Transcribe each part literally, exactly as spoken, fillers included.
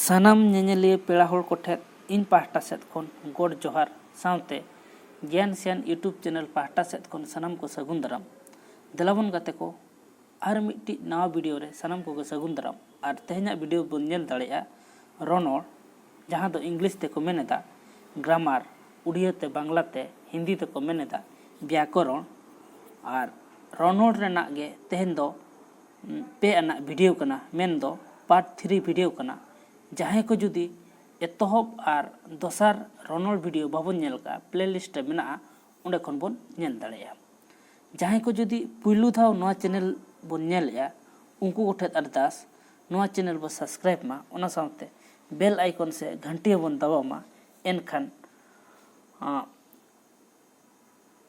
ᱥᱟᱱᱟᱢ ᱧᱮᱧᱮᱞᱤᱭᱟᱹ ᱯᱮᱲᱟ ᱦᱚᱲ ᱠᱚᱴᱷᱮᱱ ᱤᱧ ᱯᱟᱦᱴᱟ ᱥᱮᱫ ᱠᱷᱚᱱ ᱜᱚᱰ ᱡᱚᱦᱟᱨ ᱥᱟᱶᱛᱮ ᱜᱮᱭᱟᱱ ᱥᱮᱭᱟᱱ YouTube channel ᱯᱟᱦᱴᱟ ᱥᱮᱫ ᱠᱷᱚᱱ ᱥᱟᱱᱟᱢ ᱠᱚ ᱥᱟᱹᱜᱩᱱ ᱫᱟᱨᱟᱢ᱾ ᱫᱮᱞᱟᱵᱚᱱ ᱜᱟᱛᱮ ᱠᱚ, ᱟᱨ ᱢᱤᱫᱴᱤᱡ ᱱᱟᱣᱟ video ᱨᱮ ᱥᱟᱱᱟᱢ ᱠᱚᱜᱮ ᱥᱟᱹᱜᱩᱱ ᱫᱟᱨᱟᱢ᱾ ᱟᱨ ᱛᱮᱦᱮᱧᱟᱜ video ᱵᱚᱱ ᱧᱮᱞ ᱫᱟᱲᱮᱭᱟᱜᱼᱟ ᱨᱚᱱᱚᱲ, ᱡᱟᱦᱟᱸ ᱫᱚ English ᱛᱮᱠᱚ ᱢᱮᱱ ᱮᱫᱟ grammar, ᱩᱲᱤᱭᱟᱹ ᱛᱮ, ᱵᱟᱝᱞᱟ ᱛᱮ, ᱦᱤᱱᱫᱤ ᱛᱮᱠᱚ ᱢᱮᱱ ᱮᱫᱟ ᱵᱮᱭᱟᱠᱚᱨᱚᱱ᱾ ᱟᱨ ᱨᱚᱱᱚᱲ ᱨᱮᱱᱟᱜ ᱜᱮ ᱛᱮᱦᱮᱧ ᱫᱚ ᱯᱮ ᱟᱱᱟᱜ video ᱠᱟᱱᱟ, ᱢᱮᱱᱫᱚ part three video ᱠᱟᱱᱟ᱾ ᱡᱟᱦᱟᱸᱭ ᱠᱚ ᱡᱩᱫᱤ ᱮᱛᱚᱦᱚᱵ ᱟᱨ ᱫᱚᱥᱟᱨ ᱨᱚᱱᱚᱲ video ᱵᱟᱵᱚᱱ ᱧᱮᱞ ᱠᱟᱜᱼᱟ, playlist ᱨᱮ ᱢᱮᱱᱟᱜᱼᱟ, ᱚᱸᱰᱮ ᱠᱷᱚᱱ ᱵᱚᱱ ᱧᱮᱞ ᱫᱟᱲᱮᱭᱟᱜᱼᱟ᱾ ᱡᱟᱦᱟᱸᱭ ᱠᱚ ᱡᱩᱫᱤ ᱯᱩᱭᱞᱩ ᱫᱷᱟᱣ ᱱᱚᱣᱟ channel ᱵᱚᱱ ᱧᱮᱞᱮᱜᱼᱟ, ᱩᱱᱠᱩ ᱠᱚᱴᱷᱮᱱ ᱟᱨᱫᱟᱥ, ᱱᱚᱣᱟ channel ᱵᱚ subscribe ᱢᱟ, ᱚᱱᱟ ᱥᱟᱶᱛᱮ bell icon ᱥᱮ ᱜᱷᱟᱱᱴᱤ ᱦᱚᱸᱵᱚᱱ ᱫᱟᱵᱟᱣ ᱢᱟ᱾ ᱮᱱᱠᱷᱟᱱ, ᱟᱸ,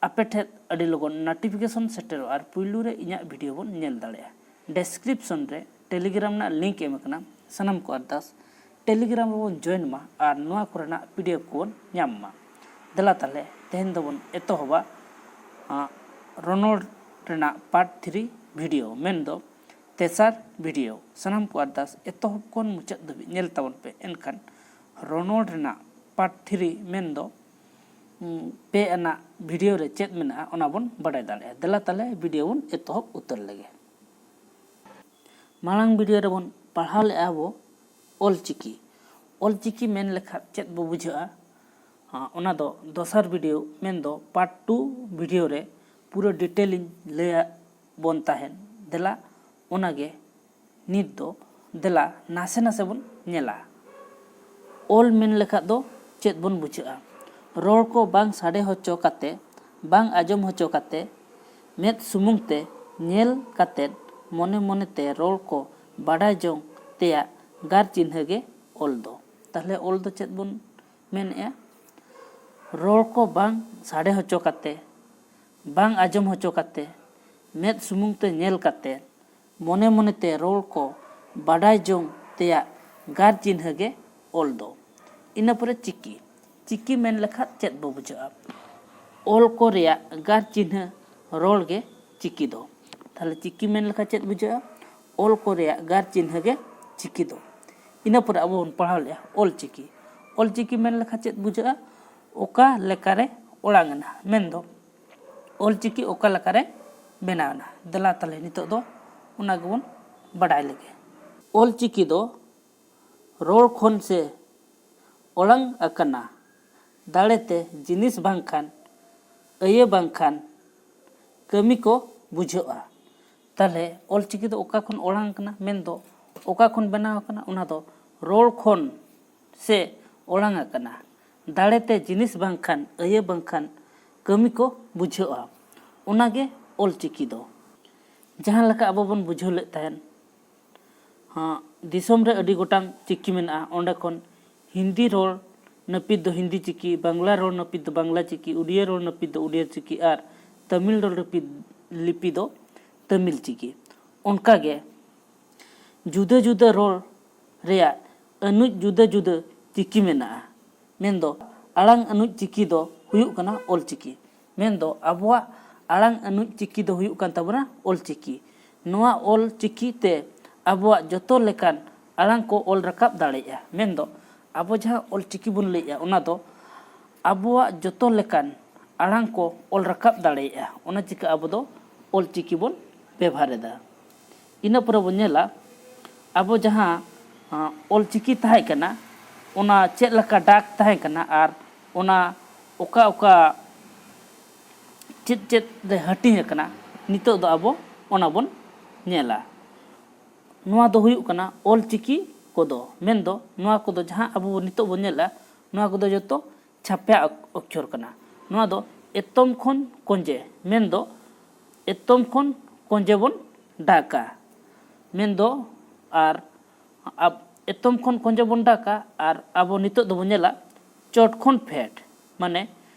ᱟᱯᱮ ᱴᱷᱮᱱ ᱟᱹᱰᱤ ᱞᱚᱜᱚᱱ notification ᱥᱮᱴᱮᱨᱚᱜᱼᱟ ᱟᱨ ᱯᱩᱭᱞᱩ ᱨᱮ ᱤᱧᱟᱹᱜ video ᱵᱚᱱ ᱧᱮᱞ ᱫᱟᱲᱮᱭᱟᱜᱼᱟ᱾ Description ᱨᱮ Telegram ᱨᱮᱱᱟᱜ link ᱮᱢ ᱟᱠᱟᱱᱟ, ᱥᱟᱱᱟᱢ ᱠᱚ ᱟᱨᱫᱟᱥ Telegram ᱨᱮᱵᱚᱱ join ᱢᱟ ᱟᱨ ᱱᱚᱣᱟ ᱠᱚᱨᱮᱱᱟᱜ PDF ᱠᱚᱵᱚᱱ ᱧᱟᱢ ᱢᱟ᱾ ᱫᱮᱞᱟ ᱛᱟᱦᱞᱮ ᱛᱮᱦᱮᱧ ᱫᱚᱵᱚᱱ ᱮᱛᱚᱦᱚᱵᱟ, ᱟᱸ, ᱨᱚᱱᱚᱲ ᱨᱮᱱᱟᱜ part three video, ᱢᱮᱱᱫᱚ ᱛᱮᱥᱟᱨ video᱾ ᱥᱟᱱᱟᱢ ᱠᱚ ᱟᱨᱫᱟᱥ ᱮᱛᱚᱦᱚᱵ ᱠᱷᱚᱱ ᱢᱩᱪᱟᱹᱫ ᱫᱷᱟᱹᱵᱤᱡ ᱧᱮᱞ ᱛᱟᱵᱚᱱ ᱯᱮ, ᱮᱱᱠᱷᱟᱱ ᱨᱚᱱᱚᱲ ᱨᱮᱱᱟᱜ part three, ᱢᱮᱱᱫᱚ ᱩᱸ, ᱯᱮ ᱟᱱᱟᱜ video ᱨᱮ ᱪᱮᱫ ᱢᱮᱱᱟᱜᱼᱟ, ᱚᱱᱟ ᱵᱚᱱ ᱵᱟᱰᱟᱭ ᱫᱟᱲᱮᱭᱟᱜᱼᱟ᱾ ᱫᱮᱞᱟ ᱛᱟᱦᱞᱮ video ᱵᱚᱱ ᱮᱛᱚᱦᱚᱵ ᱩᱛᱟᱹᱨ ᱞᱮᱜᱮ᱾ ᱢᱟᱲᱟᱝ video ᱨᱮᱵᱚᱱ ᱯᱟᱲᱦᱟᱣ ᱞᱮᱜᱼᱟ ᱵᱚ ᱚᱞᱪᱤᱠᱤ᱾ ᱚᱞᱪᱤᱠᱤ ᱢᱮᱱ ᱞᱮᱠᱷᱟᱱ ᱪᱮᱫ ᱵᱚ ᱵᱩᱡᱷᱟᱹᱜᱼᱟ? ᱟᱸ, ᱚᱱᱟ ᱫᱚ ᱫᱚᱥᱟᱨ video, ᱢᱮᱱᱫᱚ part two video ᱨᱮ ᱯᱩᱨᱟᱹ detail ᱤᱧ ᱞᱟᱹᱭᱟ ᱵᱚᱱ ᱛᱟᱦᱮᱱ᱾ ᱫᱮᱞᱟ, ᱚᱱᱟᱜᱮ ᱱᱤᱛ ᱫᱚ ᱫᱮᱞᱟ ᱱᱟᱥᱮ ᱱᱟᱥᱮ ᱵᱚᱱ ᱧᱮᱞᱟ᱾ ᱚᱞ ᱢᱮᱱ ᱞᱮᱠᱷᱟᱱ ᱫᱚ ᱪᱮᱫ ᱵᱚᱱ ᱵᱩᱡᱷᱟᱹᱜᱼᱟ? ᱨᱚᱲ ᱠᱚ ᱵᱟᱝ ᱥᱟᱰᱮ ᱦᱚᱪᱚ ᱠᱟᱛᱮ, ᱵᱟᱝ ᱟᱸᱡᱚᱢ ᱦᱚᱪᱚ ᱠᱟᱛᱮ, ᱢᱮᱫ ᱥᱩᱢᱩᱝ ᱛᱮ ᱧᱮᱞ ᱠᱟᱛᱮ, ᱢᱚᱱᱮ ᱢᱚᱱᱮ ᱛᱮ ᱨᱚᱲ ᱠᱚ ᱵᱟᱰᱟᱭ ᱡᱚᱝ ᱛᱮᱭᱟᱜ ᱜᱟᱨ ᱪᱤᱱᱦᱟᱹ ᱜᱮ ᱚᱞ ᱫᱚ᱾ ᱛᱟᱦᱞᱮ ᱚᱞ ᱫᱚ ᱪᱮᱫ ᱵᱚᱱ ᱢᱮᱱᱮᱜᱼᱟ? ᱨᱚᱲ ᱠᱚ ᱵᱟᱝ ᱥᱟᱰᱮ ᱦᱚᱪᱚ ᱠᱟᱛᱮ, ᱵᱟᱝ ᱟᱸᱡᱚᱢ ᱦᱚᱪᱚ ᱠᱟᱛᱮ, ᱢᱮᱫ ᱥᱩᱢᱩᱝ ᱛᱮ ᱧᱮᱞ ᱠᱟᱛᱮ, ᱢᱚᱱᱮ ᱢᱚᱱᱮ ᱛᱮ ᱨᱚᱲ ᱠᱚ ᱵᱟᱰᱟᱭ ᱡᱚᱝ ᱛᱮᱭᱟᱜ ᱜᱟᱨ ᱪᱤᱱᱦᱟᱹ ᱜᱮ ᱚᱞ ᱫᱚ᱾ ᱤᱱᱟᱹ ᱯᱚᱨᱮ ᱪᱤᱠᱤ᱾ ᱪᱤᱠᱤ ᱢᱮᱱ ᱞᱮᱠᱷᱟᱱ ᱪᱮᱫ ᱵᱚ ᱵᱩᱡᱷᱟᱹᱜᱼᱟ? ᱚᱞ ᱠᱚ ᱨᱮᱭᱟᱜ ᱜᱟᱨ ᱪᱤᱱᱦᱟᱹ ᱨᱚᱲ ᱜᱮ ᱪᱤᱠᱤ ᱫᱚ᱾ ᱛᱟᱦᱞᱮ ᱪᱤᱠᱤ ᱢᱮᱱ ᱞᱮᱠᱷᱟᱱ ᱪᱮᱫ ᱵᱩᱡᱷᱟᱹᱜᱼᱟ? ᱚᱞ ᱠᱚ ᱨᱮᱭᱟᱜ ᱜᱟᱨ ᱪᱤᱱᱦᱟᱹ ᱜᱮ ᱪᱤᱠᱤ ᱫᱚ᱾ ᱤᱱᱟᱹ ᱯᱚᱨᱮ ᱟᱵᱚ ᱵᱚᱱ ᱯᱟᱲᱦᱟᱣ ᱞᱮᱜᱼᱟ ᱚᱞᱪᱤᱠᱤ᱾ ᱚᱞᱪᱤᱠᱤ ᱢᱮᱱ ᱞᱮᱠᱷᱟᱱ ᱪᱮᱫ ᱵᱩᱡᱷᱟᱹᱜᱼᱟ? ᱚᱠᱟ ᱞᱮᱠᱟᱨᱮ ᱚᱲᱟᱝ ᱮᱱᱟ, ᱢᱮᱱᱫᱚ ᱚᱞᱪᱤᱠᱤ ᱚᱠᱟ ᱞᱮᱠᱟᱨᱮ ᱵᱮᱱᱟᱣ ᱮᱱᱟ᱾ ᱫᱮᱞᱟ ᱛᱟᱦᱞᱮ ᱱᱤᱛᱚᱜ ᱫᱚ ᱚᱱᱟ ᱜᱮᱵᱚᱱ ᱵᱟᱰᱟᱭ ᱞᱮᱜᱮ᱾ ᱚᱞᱪᱤᱠᱤ ᱫᱚ ᱨᱚᱲ ᱠᱷᱚᱱ ᱥᱮ ᱚᱲᱟᱝ ᱟᱠᱟᱱᱟ ᱫᱟᱲᱮᱛᱮ ᱡᱤᱱᱤᱥ ᱵᱟᱝᱠᱷᱟᱱ ᱟᱹᱭᱟᱹ ᱵᱟᱝᱠᱷᱟᱱ ᱠᱟᱹᱢᱤ ᱠᱚ ᱵᱩᱡᱷᱟᱹᱜᱼᱟ᱾ ᱛᱟᱦᱞᱮ ᱚᱞᱪᱤᱠᱤ ᱫᱚ ᱚᱠᱟ ᱠᱷᱚᱱ ᱚᱲᱟᱝ ᱟᱠᱟᱱᱟ, ᱢᱮᱱᱫᱚ ᱚᱠᱟ ᱠᱷᱚᱱ ᱵᱮᱱᱟᱣ ᱟᱠᱟᱱᱟ? ᱚᱱᱟ ᱫᱚ ᱨᱚᱲ ᱠᱷᱚᱱ ᱥᱮ ᱚᱲᱟᱝ ᱟᱠᱟᱱᱟ ᱫᱟᱲᱮᱛᱮ ᱡᱤᱱᱤᱥ ᱵᱟᱝᱠᱷᱟᱱ ᱟᱹᱭᱟᱹ ᱵᱟᱝᱠᱷᱟᱱ ᱠᱟᱹᱢᱤ ᱠᱚ ᱵᱩᱡᱷᱟᱹᱜᱼᱟ᱾ ᱚᱱᱟᱜᱮ ᱚᱞᱪᱤᱠᱤ ᱫᱚ᱾ ᱡᱟᱦᱟᱸ ᱞᱮᱠᱟ ᱟᱵᱚ ᱵᱚᱱ ᱵᱩᱡᱷᱟᱹᱣ ᱞᱮᱫ ᱛᱟᱦᱮᱸᱫ, ᱦᱚᱸ, ᱫᱤᱥᱚᱢ ᱨᱮ ᱟᱹᱰᱤ ᱜᱚᱴᱟᱝ ᱪᱤᱠᱤ ᱢᱮᱱᱟᱜᱼᱟ᱾ ᱚᱸᱰᱮ ᱠᱷᱚᱱ ᱦᱤᱱᱫᱤ ᱨᱚᱲ ᱱᱟᱹᱯᱤᱛ ᱫᱚ ᱦᱤᱱᱫᱤ ᱪᱤᱠᱤ, ᱵᱟᱝᱞᱟ ᱨᱚᱲ ᱱᱟᱹᱯᱤᱛ ᱫᱚ ᱵᱟᱝᱞᱟ ᱪᱤᱠᱤ, ᱩᱰᱤᱭᱟᱹ ᱨᱚᱲ ᱱᱟᱹᱯᱤᱛ ᱫᱚ ᱩᱰᱤᱭᱟᱹ ᱪᱤᱠᱤ ᱟᱨ ᱛᱟᱢᱤᱞ ᱨᱚᱲ ᱱᱟᱹᱯᱤᱛ ᱞᱤᱯᱤ ᱫᱚ ᱛᱟᱢᱤᱞ ᱪᱤᱠᱤ᱾ ᱚᱱᱠᱟᱜᱮ ᱡᱩᱫᱟᱹ ᱡᱩᱫᱟᱹ ᱨᱚᱲ ᱨᱮᱭᱟᱜ ᱟᱹᱱᱩᱡ ᱡᱩᱫᱟᱹ ᱡᱩᱫᱟᱹ ᱪᱤᱠᱤ ᱢᱮᱱᱟᱜᱼᱟ᱾ ᱢᱮᱱᱫᱚ ᱟᱲᱟᱝ ᱟᱹᱱᱩᱡ ᱪᱤᱠᱤ ᱫᱚ ᱦᱩᱭᱩᱜ ᱠᱟᱱᱟ ᱚᱞᱪᱤᱠᱤ᱾ ᱢᱮᱱᱫᱚ ᱟᱵᱚᱣᱟᱜ ᱟᱲᱟᱝ ᱟᱹᱱᱩᱡ ᱪᱤᱠᱤ ᱫᱚ ᱦᱩᱭᱩᱜ ᱠᱟᱱ ᱛᱟᱵᱚᱱᱟ ᱚᱞᱪᱤᱠᱤ᱾ ᱱᱚᱣᱟ ᱚᱞᱪᱤᱠᱤ ᱛᱮ ᱟᱵᱚᱣᱟᱜ ᱡᱚᱛᱚ ᱞᱮᱠᱟᱱ ᱟᱲᱟᱝ ᱠᱚ ᱚᱞ ᱨᱟᱠᱟᱵ ᱫᱟᱲᱮᱭᱟᱜᱼᱟ᱾ ᱢᱮᱱᱫᱚ ᱟᱵᱚ ᱡᱟᱦᱟᱸ ᱚᱞᱪᱤᱠᱤ ᱵᱚᱱ ᱞᱟᱹᱭᱮᱜᱼᱟ, ᱚᱱᱟ ᱫᱚ ᱟᱵᱚᱣᱟᱜ ᱡᱚᱛᱚ ᱞᱮᱠᱟᱱ ᱟᱲᱟᱝ ᱠᱚ ᱚᱞ ᱨᱟᱠᱟᱵ ᱫᱟᱲᱮᱭᱟᱜᱼᱟ᱾ ᱚᱱᱟ ᱪᱤᱠᱟᱹ ᱟᱵᱚ ᱫᱚ ᱚᱞᱪᱤᱠᱤ ᱵᱚᱱ ᱵᱮᱵᱷᱟᱨ ᱮᱫᱟ᱾ ᱤᱱᱟᱹ ᱯᱚᱨᱮ ᱵᱚᱱ ᱧᱮᱞᱟ, ᱟᱵᱚ ᱡᱟᱦᱟᱸ, ᱟᱸ, ᱚᱞᱪᱤᱠᱤ ᱛᱟᱦᱮᱸ ᱠᱟᱱᱟ, ᱚᱱᱟ ᱪᱮᱫ ᱞᱮᱠᱟ ᱰᱟᱠ ᱛᱟᱦᱮᱸ ᱠᱟᱱᱟ ᱟᱨ ᱚᱱᱟ ᱚᱠᱟ ᱚᱠᱟ ᱪᱮᱫ ᱪᱮᱫ ᱨᱮ ᱦᱟᱹᱴᱤᱧ ᱟᱠᱟᱱᱟ, ᱱᱤᱛᱚᱜ ᱫᱚ ᱟᱵᱚ ᱚᱱᱟ ᱵᱚᱱ ᱧᱮᱞᱟ᱾ ᱱᱚᱣᱟ ᱫᱚ ᱦᱩᱭᱩᱜ ᱠᱟᱱᱟ ᱚᱞᱪᱤᱠᱤ ᱠᱚᱫᱚ, ᱢᱮᱱᱫᱚ ᱱᱚᱣᱟ ᱠᱚᱫᱚ ᱡᱟᱦᱟᱸ ᱟᱵᱚ ᱱᱤᱛᱚᱜ ᱵᱚᱱ ᱧᱮᱞᱟ, ᱱᱚᱣᱟ ᱠᱚᱫᱚ ᱡᱚᱛᱚ ᱪᱷᱟᱯᱭᱟ ᱚᱠ-, ᱚᱠᱠᱷᱚᱨ ᱠᱟᱱᱟ᱾ ᱱᱚᱣᱟ ᱫᱚ ᱮᱛᱚᱢ ᱠᱷᱚᱱ ᱠᱚᱸᱡᱮ, ᱢᱮᱱᱫᱚ ᱮᱛᱚᱢ ᱠᱷᱚᱱ ᱠᱚᱸᱡᱮ ᱵᱚᱱ ᱰᱟᱠᱟ, ᱢᱮᱱᱫᱚ ᱟᱨ ᱟᱵ-, ᱮᱛᱚᱢ ᱠᱷᱚᱱ ᱠᱚᱸᱡᱮ ᱵᱚᱱ ᱰᱟᱠᱟ᱾ ᱟᱨ ᱟᱵᱚ ᱱᱤᱛᱚᱜ ᱫᱚᱵᱚᱱ ᱧᱮᱞᱟ ᱪᱚᱴ ᱠᱷᱚᱱ ᱯᱷᱮᱰ, ᱢᱟᱱᱮ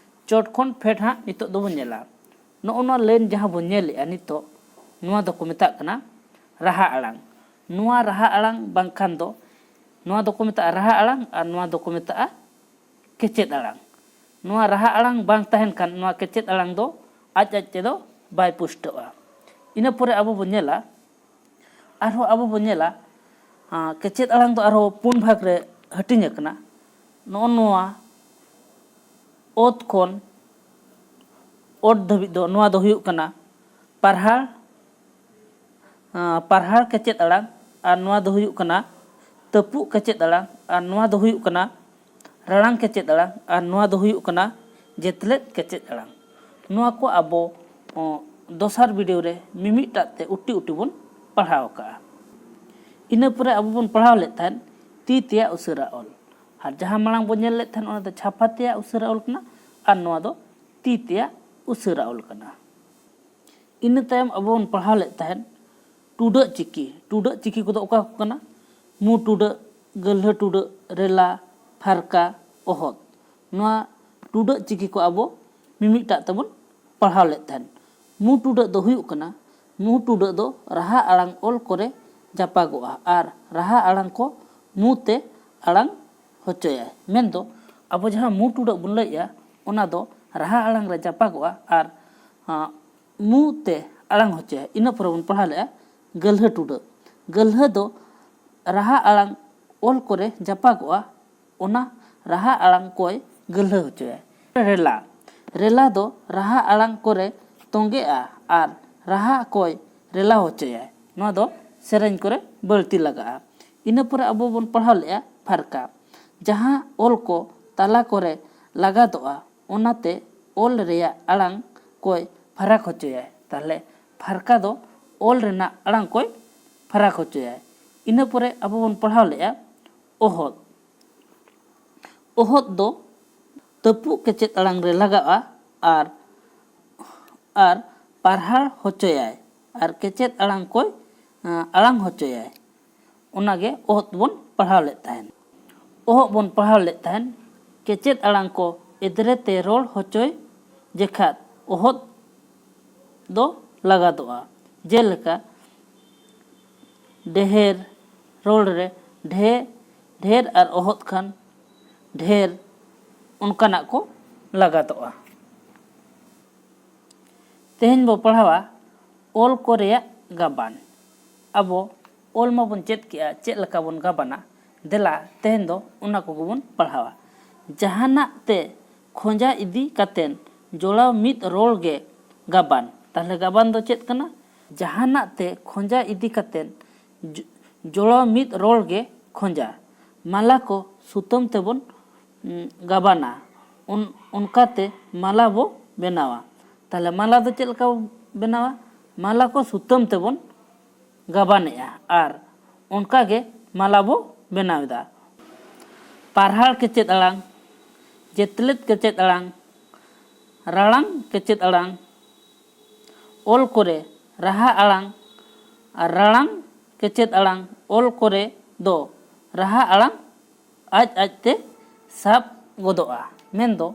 ᱪᱚᱴ ᱠᱷᱚᱱ ᱯᱷᱮᱰ ᱦᱟᱸᱜ ᱱᱤᱛᱚᱜ ᱫᱚᱵᱚᱱ ᱧᱮᱞᱟ᱾ ᱱᱚᱜᱼᱚ ᱱᱚᱣᱟ ᱞᱟᱭᱤᱱ ᱡᱟᱦᱟᱸ ᱵᱚᱱ ᱧᱮᱞᱮᱜᱼᱟ ᱱᱤᱛᱚᱜ, ᱱᱚᱣᱟ ᱫᱚᱠᱚ ᱢᱮᱛᱟᱜ ᱠᱟᱱᱟ ᱨᱟᱦᱟ ᱟᱲᱟᱝ᱾ ᱱᱚᱣᱟ ᱨᱟᱦᱟ ᱟᱲᱟᱝ ᱵᱟᱝᱠᱷᱟᱱ ᱫᱚ ᱱᱚᱣᱟ ᱫᱚᱠᱚ ᱢᱮᱛᱟᱜᱼᱟ ᱨᱟᱦᱟ ᱟᱲᱟᱝ ᱟᱨ ᱱᱚᱣᱟ ᱫᱚᱠᱚ ᱢᱮᱛᱟᱜᱼᱟ ᱠᱮᱪᱮᱫ ᱟᱲᱟᱝ᱾ ᱱᱚᱣᱟ ᱨᱟᱦᱟ ᱟᱲᱟᱝ ᱵᱟᱝ ᱛᱟᱦᱮᱱ ᱠᱷᱟᱱ ᱱᱚᱣᱟ ᱠᱮᱪᱮᱫ ᱟᱲᱟᱝ ᱫᱚ ᱟᱡ ᱟᱡ ᱛᱮᱫᱚ ᱵᱟᱭ ᱯᱩᱥᱴᱟᱹᱜᱼᱟ᱾ ᱤᱱᱟᱹ ᱯᱚᱨᱮ ᱟᱵᱚ ᱵᱚᱱ ᱧᱮᱞᱟ, ᱟᱨᱦᱚᱸ ᱟᱵᱚ ᱵᱚᱱ ᱧᱮᱞᱟ ᱠᱮᱪᱮᱫ ᱟᱲᱟᱝ ᱫᱚ ᱟᱨᱦᱚᱸ ᱯᱩᱱ ᱵᱷᱟᱜᱽ ᱨᱮ ᱦᱟᱹᱴᱤᱧ ᱟᱠᱟᱱᱟ᱾ ᱱᱚᱜᱼᱚ ᱱᱚᱣᱟ ᱚᱛ ᱠᱷᱚᱱ ᱚᱛ ᱫᱷᱟᱹᱵᱤᱡ ᱫᱚ, ᱱᱚᱣᱟ ᱫᱚ ᱦᱩᱭᱩᱜ ᱠᱟᱱᱟ ᱯᱟᱨᱦᱟᱲ, ᱟᱸ, ᱯᱟᱨᱦᱟᱲ ᱠᱮᱪᱮᱫ ᱟᱲᱟᱝ, ᱟᱨ ᱱᱚᱣᱟ ᱫᱚ ᱦᱩᱭᱩᱜ ᱠᱟᱱᱟ ᱛᱟᱹᱯᱩᱜ ᱠᱮᱪᱮᱫ ᱟᱲᱟᱝ, ᱟᱨ ᱱᱚᱣᱟ ᱫᱚ ᱦᱩᱭᱩᱜ ᱠᱟᱱᱟ ᱨᱟᱲᱟᱝ ᱠᱮᱪᱮᱫ ᱟᱲᱟᱝ, ᱟᱨ ᱱᱚᱣᱟ ᱫᱚ ᱦᱩᱭᱩᱜ ᱠᱟᱱᱟ ᱡᱮᱛᱞᱮᱫ ᱠᱮᱪᱮᱫ ᱟᱲᱟᱝ᱾ ᱱᱚᱣᱟ ᱠᱚ ᱟᱵᱚ, ᱚ, ᱫᱚᱥᱟᱨ ᱵᱷᱤᱰᱤᱭᱳ ᱨᱮ ᱢᱤᱢᱤᱫᱴᱟᱜ ᱛᱮ ᱩᱴᱤ ᱩᱴᱤ ᱵᱚᱱ ᱯᱟᱲᱦᱟᱣ ᱟᱠᱟᱜᱼᱟ᱾ ᱤᱱᱟᱹ ᱯᱚᱨᱮ ᱟᱵᱚ ᱵᱚᱱ ᱯᱟᱲᱦᱟᱣ ᱞᱮᱫ ᱛᱟᱦᱮᱸᱫ ᱛᱤ ᱛᱮᱭᱟᱜ ᱩᱥᱟᱹᱨᱟ ᱚᱞ, ᱟᱨ ᱡᱟᱦᱟᱸ ᱢᱟᱲᱟᱝ ᱵᱚᱱ ᱧᱮᱞ ᱞᱮᱫ ᱛᱟᱦᱮᱸᱫ ᱚᱱᱟ ᱫᱚ ᱪᱷᱟᱯᱟ ᱛᱮᱭᱟᱜ ᱩᱥᱟᱹᱨᱟ ᱚᱞ ᱠᱟᱱᱟ, ᱟᱨ ᱱᱚᱣᱟ ᱫᱚ ᱛᱤ ᱛᱮᱭᱟᱜ ᱩᱥᱟᱹᱨᱟ ᱚᱞ ᱠᱟᱱᱟ᱾ ᱤᱱᱟᱹ ᱛᱟᱭᱚᱢ ᱟᱵᱚ ᱵᱚᱱ ᱯᱟᱲᱦᱟᱣ ᱞᱮᱫ ᱛᱟᱦᱮᱸᱫ ᱴᱩᱰᱟᱹᱜ ᱪᱤᱠᱤ᱾ ᱴᱩᱰᱟᱹᱜ ᱪᱤᱠᱤ ᱠᱚᱫᱚ ᱚᱠᱟ ᱠᱚ ᱠᱟᱱᱟ? ᱢᱩ ᱴᱩᱰᱟᱹᱜ, ᱜᱟᱹᱞᱦᱟᱹ ᱴᱩᱰᱟᱹᱜ, ᱨᱮᱞᱟ, ᱯᱷᱟᱨᱠᱟ, ᱚᱦᱚᱫ᱾ ᱱᱚᱣᱟ ᱴᱩᱰᱟᱹᱜ ᱪᱤᱠᱤ ᱠᱚ ᱟᱵᱚ ᱢᱤᱢᱤᱫᱴᱟᱜ ᱛᱮᱵᱚᱱ ᱯᱟᱲᱦᱟᱣ ᱞᱮᱫ ᱛᱟᱦᱮᱸᱫ᱾ ᱢᱩ ᱴᱩᱰᱟᱹᱜ ᱫᱚ ᱦᱩᱭᱩᱜ ᱠᱟᱱᱟ, ᱢᱩ ᱴᱩᱰᱟᱹᱜ ᱫᱚ ᱨᱟᱦᱟ ᱟᱲᱟᱝ ᱚᱞ ᱠᱚᱨᱮ ᱡᱟᱯᱟᱜᱚᱜᱼᱟ ᱟᱨ ᱨᱟᱦᱟ ᱟᱲᱟᱝ ᱠᱚ ᱢᱩ ᱛᱮ ᱟᱲᱟᱝ ᱦᱚᱪᱚᱭᱟᱭ᱾ ᱢᱮᱱᱫᱚ ᱟᱵᱚ ᱡᱟᱦᱟᱸ ᱢᱩ ᱴᱩᱰᱟᱹᱜ ᱵᱚᱱ ᱞᱟᱹᱭᱮᱜᱼᱟ, ᱚᱱᱟ ᱫᱚ ᱨᱟᱦᱟ ᱟᱲᱟᱝ ᱨᱮ ᱡᱟᱯᱟᱜᱚᱜᱼᱟ ᱟᱨ, ᱟᱸ, ᱢᱩ ᱛᱮ ᱟᱲᱟᱝ ᱦᱚᱪᱚᱭᱟᱭ᱾ ᱤᱱᱟᱹ ᱯᱚᱨᱮ ᱵᱚᱱ ᱯᱟᱲᱦᱟᱣ ᱞᱮᱜᱼᱟ ᱜᱟᱹᱞᱦᱟᱹ ᱴᱩᱰᱟᱹᱜ᱾ ᱜᱟᱹᱞᱦᱟᱹ ᱫᱚ ᱨᱟᱦᱟ ᱟᱲᱟᱝ ᱚᱞ ᱠᱚᱨᱮ ᱡᱟᱯᱟᱜᱚᱜᱼᱟ, ᱚᱱᱟ ᱨᱟᱦᱟ ᱟᱲᱟᱝ ᱠᱚᱭ ᱜᱟᱹᱞᱦᱟᱹ ᱦᱚᱪᱚᱭᱟᱭ᱾ ᱨᱮᱞᱟ, ᱨᱮᱞᱟ ᱫᱚ ᱨᱟᱦᱟ ᱟᱲᱟᱝ ᱠᱚᱨᱮ ᱛᱚᱸᱜᱮᱜᱼᱟ ᱟᱨ ᱨᱟᱦᱟ ᱠᱚᱭ ᱨᱮᱞᱟ ᱦᱚᱪᱚᱭᱟᱭ᱾ ᱱᱚᱣᱟ ᱫᱚ ᱥᱮᱨᱮᱧ ᱠᱚᱨᱮ ᱵᱟᱹᱲᱛᱤ ᱞᱟᱜᱟᱜᱼᱟ᱾ ᱤᱱᱟᱹ ᱯᱚᱨᱮ ᱟᱵᱚ ᱵᱚᱱ ᱯᱟᱲᱦᱟᱣ ᱞᱮᱜᱼᱟ ᱯᱷᱟᱨᱠᱟ, ᱡᱟᱦᱟᱸ ᱚᱞ ᱠᱚ ᱛᱟᱞᱟ ᱠᱚᱨᱮ ᱞᱟᱜᱟᱫᱚᱜᱼᱟ, ᱚᱱᱟᱛᱮ ᱚᱞ ᱨᱮᱭᱟᱜ ᱟᱲᱟᱝ ᱠᱚᱭ ᱯᱷᱟᱨᱟᱠ ᱦᱚᱪᱚᱭᱟᱭ᱾ ᱛᱟᱦᱞᱮ ᱯᱷᱟᱨᱠᱟ ᱫᱚ ᱚᱞ ᱨᱮᱱᱟᱜ ᱟᱲᱟᱝ ᱠᱚᱭ ᱯᱷᱟᱨᱟᱠ ᱦᱚᱪᱚᱭᱟᱭ᱾ ᱤᱱᱟᱹ ᱯᱚᱨᱮ ᱟᱵᱚ ᱵᱚᱱ ᱯᱟᱲᱦᱟᱣ ᱞᱮᱜᱼᱟ ᱚᱦᱚᱫ᱾ ᱚᱦᱚᱫ ᱫᱚ ᱛᱟᱹᱯᱩᱜ ᱠᱮᱪᱮᱫ ᱟᱲᱟᱝ ᱨᱮ ᱞᱟᱜᱟᱜᱼᱟ ᱟᱨ, ᱟᱨ ᱯᱟᱨᱦᱟᱲ ᱦᱚᱪᱚᱭᱟᱭ ᱟᱨ ᱠᱮᱪᱮᱫ ᱟᱲᱟᱝ ᱠᱚᱭ, ᱟᱸ, ᱟᱲᱟᱝ ᱦᱚᱪᱚᱭᱟᱭ᱾ ᱚᱱᱟᱜᱮ ᱚᱦᱚᱫ ᱵᱚᱱ ᱯᱟᱲᱦᱟᱣ ᱞᱮᱫ ᱛᱟᱦᱮᱸᱱ᱾ ᱚᱦᱚᱫ ᱵᱚᱱ ᱯᱟᱲᱦᱟᱣ ᱞᱮᱫ ᱛᱟᱦᱮᱸᱱ, ᱠᱮᱪᱮᱫ ᱟᱲᱟᱝ ᱠᱚ ᱮᱫᱽᱨᱮ ᱛᱮ ᱨᱚᱲ ᱦᱚᱪᱚᱭ ᱡᱮᱠᱷᱟᱛ ᱚᱦᱚᱫ ᱫᱚ ᱞᱟᱜᱟᱫᱚᱜᱼᱟ᱾ ᱡᱮᱞᱮᱠᱟ, ᱰᱮᱦᱮᱨ, ᱨᱚᱲ ᱨᱮ ᱰᱷᱮ, ᱰᱷᱮᱨ ᱟᱨ ᱚᱦᱚᱫ ᱠᱷᱟᱱ ᱰᱷᱮᱨ, ᱚᱱᱠᱟᱱᱟᱜ ᱠᱚ ᱞᱟᱜᱟᱫᱚᱜᱼᱟ᱾ ᱛᱮᱦᱮᱧ ᱵᱚ ᱯᱟᱲᱦᱟᱣᱟ ᱚᱞ ᱠᱚ ᱨᱮᱭᱟᱜ ᱜᱟᱵᱟᱱ᱾ ᱟᱵᱚ ᱚᱞ ᱢᱟᱵᱚᱱ ᱪᱮᱫ ᱠᱮᱜᱼᱟ, ᱪᱮᱫ ᱞᱮᱠᱟ ᱵᱚᱱ ᱜᱟᱵᱟᱱᱟ? ᱫᱮᱞᱟ, ᱛᱮᱦᱮᱧ ᱫᱚ ᱚᱱᱟ ᱠᱚᱜᱮ ᱵᱚᱱ ᱯᱟᱲᱦᱟᱣᱟ᱾ ᱡᱟᱦᱟᱱᱟᱜ ᱛᱮ ᱠᱷᱚᱸᱡᱟ ᱤᱫᱤ ᱠᱟᱛᱮᱱ ᱡᱚᱲᱟᱣ ᱢᱤᱫ ᱨᱚᱲ ᱜᱮ ᱜᱟᱵᱟᱱ᱾ ᱛᱟᱦᱞᱮ ᱜᱟᱵᱟᱱ ᱫᱚ ᱪᱮᱫ ᱠᱟᱱᱟ? ᱡᱟᱦᱟᱱᱟᱜ ᱛᱮ ᱠᱷᱚᱸᱡᱟ ᱤᱫᱤ ᱠᱟᱛᱮᱱ ᱡᱚ-, ᱡᱚᱲᱟᱣ ᱢᱤᱫ ᱨᱚᱲ ᱜᱮ ᱠᱷᱚᱸᱡᱟ᱾ ᱢᱟᱞᱟ ᱠᱚ ᱥᱩᱛᱟᱹᱢ ᱛᱮᱵᱚᱱ, ᱩᱸ, ᱜᱟᱵᱟᱱᱟ᱾ ᱚᱱ-, ᱚᱱᱠᱟᱛᱮ ᱢᱟᱞᱟ ᱵᱚ ᱵᱮᱱᱟᱣᱟ᱾ ᱛᱟᱦᱞᱮ ᱢᱟᱞᱟ ᱫᱚ ᱪᱮᱫ ᱞᱮᱠᱟ ᱵᱚ ᱵᱮᱱᱟᱣᱟ? ᱢᱟᱞᱟ ᱠᱚ ᱥᱩᱛᱟᱹᱢ ᱛᱮᱵᱚᱱ ᱜᱟᱵᱟᱱᱮᱜᱼᱟ ᱟᱨ ᱚᱱᱠᱟ ᱜᱮ ᱢᱟᱞᱟ ᱵᱚ ᱵᱮᱱᱟᱣ ᱮᱫᱟ᱾ ᱯᱟᱨᱦᱟᱲ ᱠᱮᱪᱮᱫ ᱟᱲᱟᱝ, ᱡᱮᱛᱞᱮᱫ ᱠᱮᱪᱮᱫ ᱟᱲᱟᱝ, ᱨᱟᱲᱟᱝ ᱠᱮᱪᱮᱫ ᱟᱲᱟᱝ, ᱚᱞ ᱠᱚᱨᱮ ᱨᱟᱦᱟ ᱟᱲᱟᱝ ᱟᱨ ᱨᱟᱲᱟᱝ ᱠᱮᱪᱮᱫ ᱟᱲᱟᱝ, ᱚᱞ ᱠᱚᱨᱮ ᱫᱚ ᱨᱟᱦᱟ ᱟᱲᱟᱝ ᱟᱡ ᱟᱡᱛᱮ ᱥᱟᱵ ᱜᱚᱫᱚᱜᱼᱟ᱾ ᱢᱮᱱᱫᱚ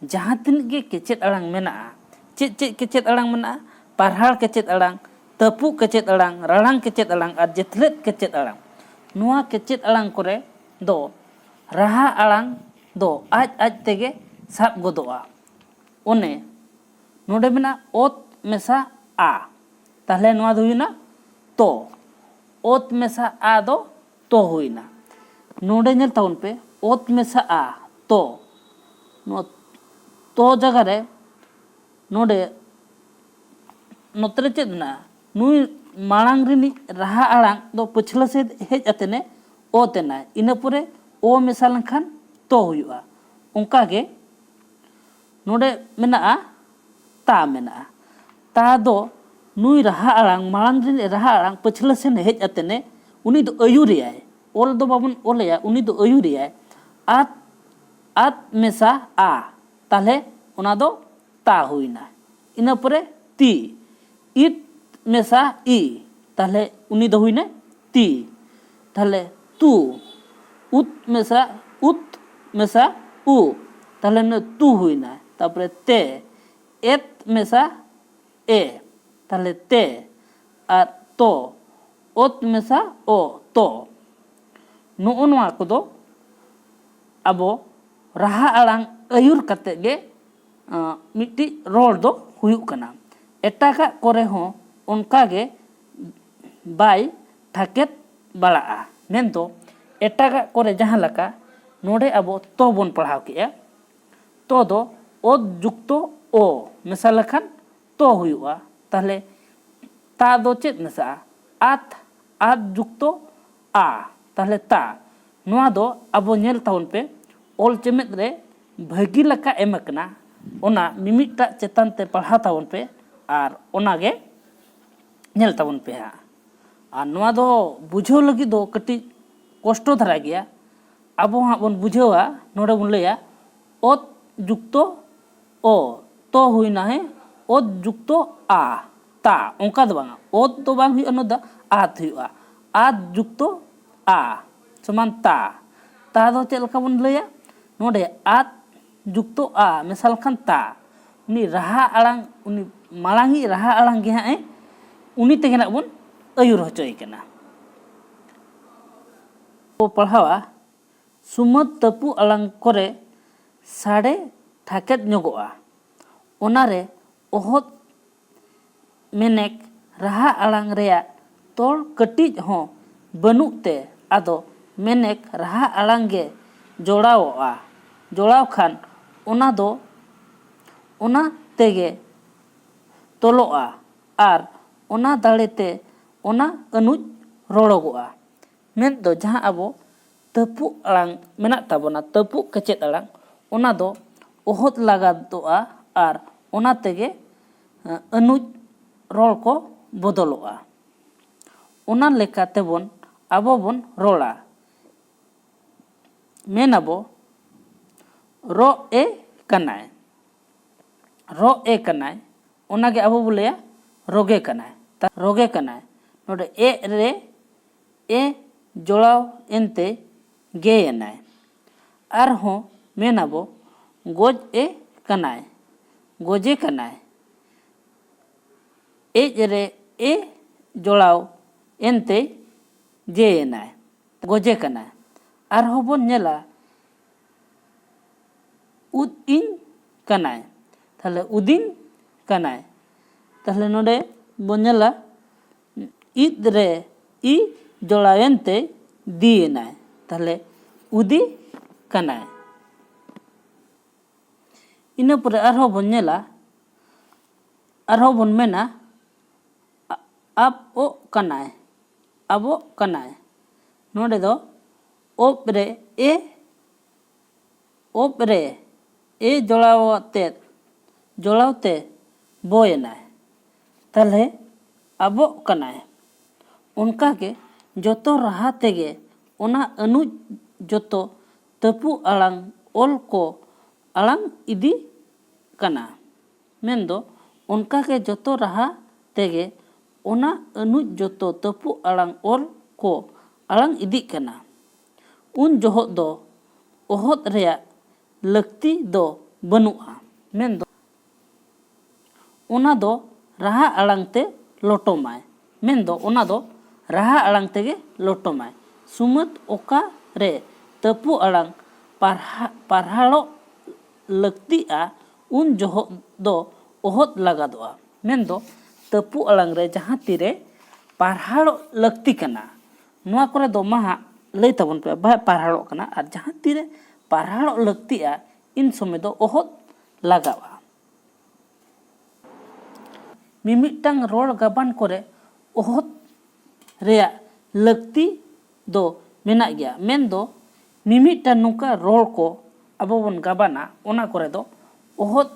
ᱡᱟᱦᱟᱸ ᱛᱤᱱᱟᱹᱜ ᱜᱮ ᱠᱮᱪᱮᱫ ᱟᱲᱟᱝ ᱢᱮᱱᱟᱜᱼᱟ, ᱪᱮᱫ ᱪᱮᱫ ᱠᱮᱪᱮᱫ ᱟᱲᱟᱝ ᱢᱮᱱᱟᱜᱼᱟ? ᱯᱟᱨᱦᱟᱲ ᱠᱮᱪᱮᱫ ᱟᱲᱟᱝ, ᱛᱟᱹᱯᱩᱜ ᱠᱮᱪᱮᱫ ᱟᱲᱟᱝ, ᱨᱟᱲᱟᱝ ᱠᱮᱪᱮᱫ ᱟᱲᱟᱝ ᱟᱨ ᱡᱮᱛᱞᱮᱫ ᱠᱮᱪᱮᱫ ᱟᱲᱟᱝ᱾ ᱱᱚᱣᱟ ᱠᱮᱪᱮᱫ ᱟᱲᱟᱝ ᱠᱚᱨᱮ ᱫᱚ ᱨᱟᱦᱟ ᱟᱲᱟᱝ ᱫᱚ ᱟᱡ ᱟᱡ ᱛᱮᱜᱮ ᱥᱟᱵ ᱜᱚᱫᱚᱜᱼᱟ᱾ ᱚᱱᱮ ᱱᱚᱰᱮ ᱢᱮᱱᱟᱜᱼᱟ ᱚᱛ ᱢᱮᱥᱟ ᱟ, ᱛᱟᱦᱞᱮ ᱱᱚᱣᱟ ᱫᱚ ᱦᱩᱭᱱᱟ ᱛᱚ᱾ ᱚᱛ ᱢᱮᱥᱟ ᱟ ᱫᱚ ᱛᱚ ᱦᱩᱭᱱᱟ᱾ ᱱᱚᱰᱮ ᱧᱮᱞ ᱛᱟᱵᱚᱱ ᱯᱮ, ᱚᱛ ᱢᱮᱥᱟ ᱟ, ᱛᱚ᱾ ᱱᱚᱣᱟ ᱛᱚ ᱡᱟᱭᱜᱟ ᱨᱮ ᱱᱚᱰᱮ ᱱᱚᱛᱮ ᱨᱮ ᱪᱮᱫ ᱢᱮᱱᱟᱜᱼᱟ? ᱱᱩᱭ ᱢᱟᱲᱟᱝ ᱨᱤᱱᱤᱡ ᱨᱟᱦᱟ ᱟᱲᱟᱝ ᱫᱚ ᱯᱟᱹᱪᱷᱞᱟᱹ ᱥᱮᱫ ᱦᱮᱡ ᱟᱛᱮᱱᱮ ᱚᱛ ᱮᱱᱟᱭ, ᱤᱱᱟᱹ ᱯᱚᱨᱮ ᱚ ᱢᱮᱥᱟ ᱞᱮᱱᱠᱷᱟᱱ ᱛᱚ ᱦᱩᱭᱩᱜᱼᱟ᱾ ᱚᱱᱠᱟᱜᱮ ᱱᱚᱰᱮ ᱢᱮᱱᱟᱜᱼᱟ, ᱛᱟ ᱢᱮᱱᱟᱜᱼᱟ᱾ ᱛᱟ ᱫᱚ ᱱᱩᱭ ᱨᱟᱦᱟ ᱟᱲᱟᱝ, ᱢᱟᱲᱟᱝ ᱨᱤᱱᱤᱡ ᱨᱟᱦᱟ ᱟᱲᱟᱝ ᱯᱟᱹᱪᱷᱞᱟᱹ ᱥᱮᱱ ᱦᱮᱡ ᱟᱛᱮᱱᱮ ᱩᱱᱤ ᱫᱚ ᱟᱹᱭᱩᱨᱮᱭᱟᱭ᱾ ᱚᱞ ᱫᱚ ᱵᱟᱵᱚᱱ ᱚᱞᱮᱭᱟ, ᱩᱱᱤ ᱫᱚ ᱟᱹᱭᱩᱨᱮᱭᱟᱭ᱾ ᱟᱛ, ᱟᱛ ᱢᱮᱥᱟ ᱟ, ᱛᱟᱦᱞᱮ ᱚᱱᱟ ᱫᱚ ᱛᱟ ᱦᱩᱭᱱᱟ᱾ ᱤᱱᱟᱹ ᱯᱚᱨᱮ ᱛᱤ, ᱤᱛ ᱢᱮᱥᱟ ᱤ, ᱛᱟᱦᱞᱮ ᱩᱱᱤ ᱫᱚ ᱦᱩᱭᱱᱟ ᱛᱤ᱾ ᱛᱟᱦᱞᱮ ᱛᱩ, ᱩᱛ ᱢᱮᱥᱟ, ᱩᱛ ᱢᱮᱥᱟ ᱩ, ᱛᱟᱦᱞᱮ ᱱᱩᱭ ᱛᱩ ᱦᱩᱭᱱᱟ᱾ ᱛᱟᱯᱚᱨᱮ ᱛᱮ, ᱮᱛ ᱢᱮᱥᱟ ᱮ, ᱛᱟᱦᱞᱮ ᱛᱮ᱾ ᱟᱨ ᱛᱚ, ᱚᱛ ᱢᱮᱥᱟ ᱚ, ᱛᱚ᱾ ᱱᱚᱜᱼᱚ ᱱᱚᱣᱟ ᱠᱚᱫᱚ ᱟᱵᱚ ᱨᱟᱦᱟ ᱟᱲᱟᱝ ᱟᱹᱭᱩᱨ ᱠᱟᱛᱮ ᱜᱮ, ᱟᱸ, ᱢᱤᱫᱴᱤᱡ ᱨᱚᱲ ᱫᱚ ᱦᱩᱭᱩᱜ ᱠᱟᱱᱟ᱾ ᱮᱴᱟᱜᱟᱜ ᱠᱚᱨᱮ ᱦᱚᱸ ᱚᱱᱠᱟ ᱜᱮ ᱵᱟᱭ ᱦᱟᱠᱮᱛ ᱵᱟᱲᱟᱜᱼᱟ᱾ ᱢᱮᱱᱫᱚ ᱮᱴᱟᱜᱟᱜ ᱠᱚᱨᱮ ᱡᱟᱦᱟᱸ ᱞᱮᱠᱟ ᱱᱚᱰᱮ ᱟᱵᱚ ᱛᱚ ᱵᱚᱱ ᱯᱟᱲᱦᱟᱣ ᱠᱮᱜᱼᱟ, ᱛᱚ ᱫᱚ ᱚᱛ ᱡᱩᱠᱛᱚ ᱚ ᱢᱮᱥᱟ ᱞᱮᱠᱷᱟᱱ ᱛᱚ ᱦᱩᱭᱩᱜᱼᱟ᱾ ᱛᱟᱦᱚᱞᱮ ᱛᱟ ᱫᱚ ᱪᱮᱫ ᱢᱮᱥᱟᱜᱼᱟ? ᱟᱛ, ᱟᱛ ᱡᱩᱠᱛᱚ ᱟ, ᱛᱟᱦᱚᱞᱮ ᱛᱟ᱾ ᱱᱚᱣᱟ ᱫᱚ ᱟᱵᱚ ᱧᱮᱞ ᱛᱟᱵᱚᱱ ᱯᱮ, ᱚᱞ ᱪᱮᱢᱮᱫ ᱨᱮ ᱵᱷᱟᱹᱜᱤ ᱞᱮᱠᱟ ᱮᱢ ᱟᱠᱟᱱᱟ, ᱚᱱᱟ ᱢᱤᱢᱤᱫᱴᱟᱜ ᱪᱮᱛᱟᱱ ᱛᱮ ᱯᱟᱲᱦᱟᱣ ᱛᱟᱵᱚᱱ ᱯᱮ ᱟᱨ ᱚᱱᱟᱜᱮ ᱧᱮᱞ ᱛᱟᱵᱚᱱ ᱯᱮ ᱦᱟᱸᱜ᱾ ᱟᱨ ᱱᱚᱣᱟ ᱫᱚ ᱵᱩᱡᱷᱟᱹᱣ ᱞᱟᱹᱜᱤᱫ ᱫᱚ ᱠᱟᱹᱴᱤᱡ ᱠᱚᱥᱴᱚ ᱫᱷᱟᱨᱟ ᱜᱮᱭᱟ᱾ ᱟᱵᱚ ᱦᱟᱸᱜ ᱵᱚᱱ ᱵᱩᱡᱷᱟᱹᱣᱟ, ᱱᱚᱰᱮ ᱵᱚᱱ ᱞᱟᱹᱭᱟ ᱚᱛ ᱡᱩᱠᱛᱚ ᱚ, ᱛᱚ ᱦᱩᱭᱱᱟ, ᱦᱮᱸ, ᱚᱛ ᱡᱩᱠᱛᱚ ᱟ, ᱛᱟ, ᱚᱱᱠᱟ ᱫᱚ ᱵᱟᱝᱟ, ᱚᱛ ᱫᱚ ᱵᱟᱝ ᱦᱩᱭᱩᱜᱼᱟ, ᱱᱚᱣᱟ ᱫᱚ ᱟᱛ ᱦᱩᱭᱩᱜᱼᱟ᱾ ᱟᱛ ᱡᱩᱠᱛᱚ ᱟ ᱥᱚᱢᱟᱱ ᱛᱟ᱾ ᱛᱟ ᱫᱚ ᱪᱮᱫ ᱞᱮᱠᱟ ᱵᱚᱱ ᱞᱟᱹᱭᱟ? ᱱᱚᱰᱮ ᱟᱛ ᱡᱩᱠᱛᱚ ᱟ ᱢᱮᱥᱟ ᱞᱮᱠᱷᱟᱱ ᱛᱟ᱾ ᱩᱱᱤ ᱨᱟᱦᱟ ᱟᱲᱟᱝ, ᱩᱱᱤ ᱢᱟᱲᱟᱝᱤᱡ ᱨᱟᱦᱟ ᱟᱲᱟᱝ ᱜᱮ ᱦᱟᱸᱜ ᱮ, ᱩᱱᱤ ᱛᱮᱜᱮ ᱱᱟᱜ ᱵᱚᱱ ᱟᱹᱭᱩᱨ ᱦᱚᱪᱚᱭᱮ ᱠᱟᱱᱟ᱾ ᱠᱚ ᱯᱟᱲᱦᱟᱣᱟ, ᱥᱩᱢᱟᱹᱫ ᱛᱟᱹᱯᱩ ᱟᱲᱟᱝ ᱠᱚᱨᱮ ᱥᱟᱰᱮ ᱴᱷᱟᱠᱮᱫ ᱧᱚᱜᱚᱜᱼᱟ᱾ ᱚᱱᱟᱨᱮ ᱚᱦᱚᱫ ᱢᱮᱱᱮᱠ ᱨᱟᱦᱟ ᱟᱲᱟᱝ ᱨᱮᱭᱟᱜ ᱛᱚᱲ ᱠᱟᱹᱴᱤᱡ ᱦᱚᱸ ᱵᱟᱹᱱᱩᱜ ᱛᱮ, ᱟᱫᱚ ᱢᱮᱱᱮᱠ ᱨᱟᱦᱟ ᱟᱲᱟᱝ ᱜᱮ ᱡᱚᱲᱟᱣᱚᱜᱼᱟ᱾ ᱡᱚᱲᱟᱣ ᱠᱷᱟᱱ ᱚᱱᱟ ᱫᱚ ᱚᱱᱟ ᱛᱮᱜᱮ ᱛᱚᱞᱚᱜᱼᱟ ᱟᱨ ᱚᱱᱟ ᱫᱟᱲᱮ ᱛᱮ ᱚᱱᱟ ᱟᱹᱱᱩᱡ ᱨᱚᱲᱚᱜᱚᱜᱼᱟ᱾ ᱢᱮᱱ ᱫᱚ ᱡᱟᱦᱟᱸ ᱟᱵᱚ ᱛᱟᱹᱯᱩᱜ ᱟᱲᱟᱝ ᱢᱮᱱᱟᱜ ᱛᱟᱵᱚᱱᱟ, ᱛᱟᱹᱯᱩᱜ ᱠᱮᱪᱮᱫ ᱟᱲᱟᱝ, ᱚᱱᱟ ᱫᱚ ᱚᱦᱚᱫ ᱞᱟᱜᱟᱫᱚᱜᱼᱟ ᱟᱨ ᱚᱱᱟ ᱛᱮᱜᱮ, ᱮᱸ, ᱟᱹᱱᱩᱡ ᱨᱚᱲ ᱠᱚ ᱵᱚᱫᱚᱞᱚᱜᱼᱟ᱾ ᱚᱱᱟ ᱞᱮᱠᱟ ᱛᱮᱵᱚᱱ ᱟᱵᱚ ᱵᱚᱱ ᱨᱚᱲᱟ, ᱢᱮᱱ ᱟᱵᱚ, "ᱨᱚᱜ ᱮ ᱠᱟᱱᱟᱭ, ᱨᱚᱜ ᱮ ᱠᱟᱱᱟᱭ", ᱚᱱᱟᱜᱮ ᱟᱵᱚ ᱵᱚ ᱞᱟᱹᱭᱟ, "ᱨᱚᱜᱮ ᱠᱟᱱᱟᱭ, ᱛᱟ-, ᱨᱚᱜᱮ ᱠᱟᱱᱟᱭ᱾" ᱱᱚᱰᱮ ᱮ ᱨᱮ ᱮ ᱡᱚᱲᱟᱣ ᱮᱱᱛᱮ ᱜᱮᱭᱮᱱᱟᱭ᱾ ᱟᱨᱦᱚᱸ ᱢᱮᱱ ᱟᱵᱚ, "ᱜᱚᱡ ᱮ ᱠᱟᱱᱟᱭ, ᱜᱚᱡᱮ ᱠᱟᱱᱟᱭ᱾" ᱮᱡ ᱨᱮ ᱮ ᱡᱚᱲᱟᱣ ᱮᱱᱛᱮ ᱡᱮᱭᱮᱱᱟᱭ, ᱜᱚᱡᱮ ᱠᱟᱱᱟᱭ᱾ ᱟᱨᱦᱚᱸ ᱵᱚᱱ ᱧᱮᱞᱟ, "ᱩᱫ ᱤᱧ ᱠᱟᱱᱟᱭ", ᱛᱟᱦᱞᱮ ᱩᱫᱤᱧ ᱠᱟᱱᱟᱭ᱾ ᱛᱟᱦᱞᱮ ᱱᱚᱰᱮ ᱵᱚᱱ ᱧᱮᱞᱟ, ᱤᱫ ᱨᱮ ᱤ ᱡᱚᱲᱟᱣᱮᱱ ᱛᱮ ᱫᱤᱭᱮᱱᱟᱭ᱾ ᱛᱟᱦᱞᱮ ᱩᱫᱤ ᱠᱟᱱᱟᱭ᱾ ᱤᱱᱟᱹ ᱯᱚᱨᱮ ᱟᱨᱦᱚᱸ ᱵᱚᱱ ᱧᱮᱞᱟ, ᱟᱨᱦᱚᱸ ᱵᱚᱱ ᱢᱮᱱᱟ, ᱟ-, ᱟᱵᱚᱜ ᱠᱟᱱᱟᱭ, ᱟᱵᱚᱜ ᱠᱟᱱᱟᱭ᱾ ᱱᱚᱰᱮ ᱫᱚ ᱚᱵ ᱨᱮ ᱮ, ᱚᱵ ᱨᱮ ᱮ ᱡᱚᱲᱟᱣ ᱟᱛᱮᱫ, ᱡᱚᱲᱟᱣ ᱛᱮ ᱵᱚᱭᱮᱱᱟᱭ᱾ ᱛᱟᱦᱞᱮ ᱟᱵᱚᱜ ᱠᱟᱱᱟᱭ᱾ ᱚᱱᱠᱟᱜᱮ ᱡᱚᱛᱚ ᱨᱟᱦᱟ ᱛᱮᱜᱮ ᱚᱱᱟ ᱟᱹᱱᱩᱡ ᱡᱚᱛᱚ ᱛᱟᱹᱯᱩ ᱟᱲᱟᱝ ᱚᱞ ᱠᱚ ᱟᱲᱟᱝ ᱤᱫᱤ ᱠᱟᱱᱟ᱾ ᱢᱮᱱᱫᱚ ᱚᱱᱠᱟᱜᱮ ᱡᱚᱛᱚ ᱨᱟᱦᱟ ᱛᱮᱜᱮ ᱚᱱᱟ ᱟᱹᱱᱩᱡ ᱡᱚᱛᱚ ᱛᱟᱹᱯᱩ ᱟᱲᱟᱝ ᱚᱞ ᱠᱚ ᱟᱲᱟᱝ ᱤᱫᱤᱜ ᱠᱟᱱᱟ᱾ ᱩᱱ ᱡᱚᱦᱚᱜ ᱫᱚ ᱚᱦᱚᱫ ᱨᱮᱭᱟᱜ ᱞᱟᱹᱠᱛᱤ ᱫᱚ ᱵᱟᱹᱱᱩᱜᱼᱟ᱾ ᱢᱮᱱᱫᱚ ᱚᱱᱟ ᱫᱚ ᱨᱟᱦᱟ ᱟᱲᱟᱝ ᱛᱮ ᱞᱚᱴᱚᱢᱟᱭ᱾ ᱢᱮᱱᱫᱚ ᱚᱱᱟ ᱫᱚ ᱨᱟᱦᱟ ᱟᱲᱟᱝ ᱛᱮᱜᱮ ᱞᱚᱴᱚᱢᱟᱭ᱾ ᱥᱩᱢᱟᱹᱫ ᱚᱠᱟ ᱨᱮ ᱛᱟᱹᱯᱩ ᱟᱲᱟᱝ ᱯᱟᱨᱦᱟ-, ᱯᱟᱨᱦᱟᱲᱚᱜ ᱞᱟᱹᱠᱛᱤᱜᱼᱟ, ᱩᱱ ᱡᱚᱦᱚᱜ ᱫᱚ ᱚᱦᱚᱫ ᱞᱟᱜᱟᱫᱚᱜᱼᱟ᱾ ᱢᱮᱱᱫᱚ ᱛᱟᱹᱯᱩ ᱟᱲᱟᱝ ᱨᱮ ᱡᱟᱦᱟᱸ ᱛᱤᱨᱮ ᱯᱟᱨᱦᱟᱲᱚᱜ ᱞᱟᱹᱠᱛᱤ ᱠᱟᱱᱟ, ᱱᱚᱣᱟ ᱠᱚᱨᱮ ᱫᱚ ᱢᱟ ᱦᱟᱸᱜ ᱞᱟᱹᱭ ᱛᱟᱵᱚᱱ ᱯᱮ, ᱵᱟᱭ ᱯᱟᱨᱦᱟᱲᱚᱜ ᱠᱟᱱᱟ᱾ ᱟᱨ ᱡᱟᱦᱟᱸ ᱛᱤᱨᱮ ᱯᱟᱨᱦᱟᱲᱚᱜ ᱞᱟᱹᱠᱛᱤᱜᱼᱟ, ᱤᱱ ᱥᱚᱢᱚᱭ ᱫᱚ ᱚᱦᱚᱫ ᱞᱟᱜᱟᱜᱼᱟ᱾ ᱢᱤᱢᱤᱫᱴᱟᱝ ᱨᱚᱲ ᱜᱟᱵᱟᱱ ᱠᱚᱨᱮ ᱚᱦᱚᱫ ᱨᱮᱭᱟᱜ ᱞᱟᱹᱠᱛᱤ ᱫᱚ ᱢᱮᱱᱟᱜ ᱜᱮᱭᱟ᱾ ᱢᱮᱱᱫᱚ ᱢᱤᱢᱤᱫᱴᱟᱝ ᱱᱚᱝᱠᱟ ᱨᱚᱲ ᱠᱚ ᱟᱵᱚ ᱵᱚᱱ ᱜᱟᱵᱟᱱᱟ, ᱚᱱᱟ ᱠᱚᱨᱮ ᱫᱚ ᱚᱦᱚᱫ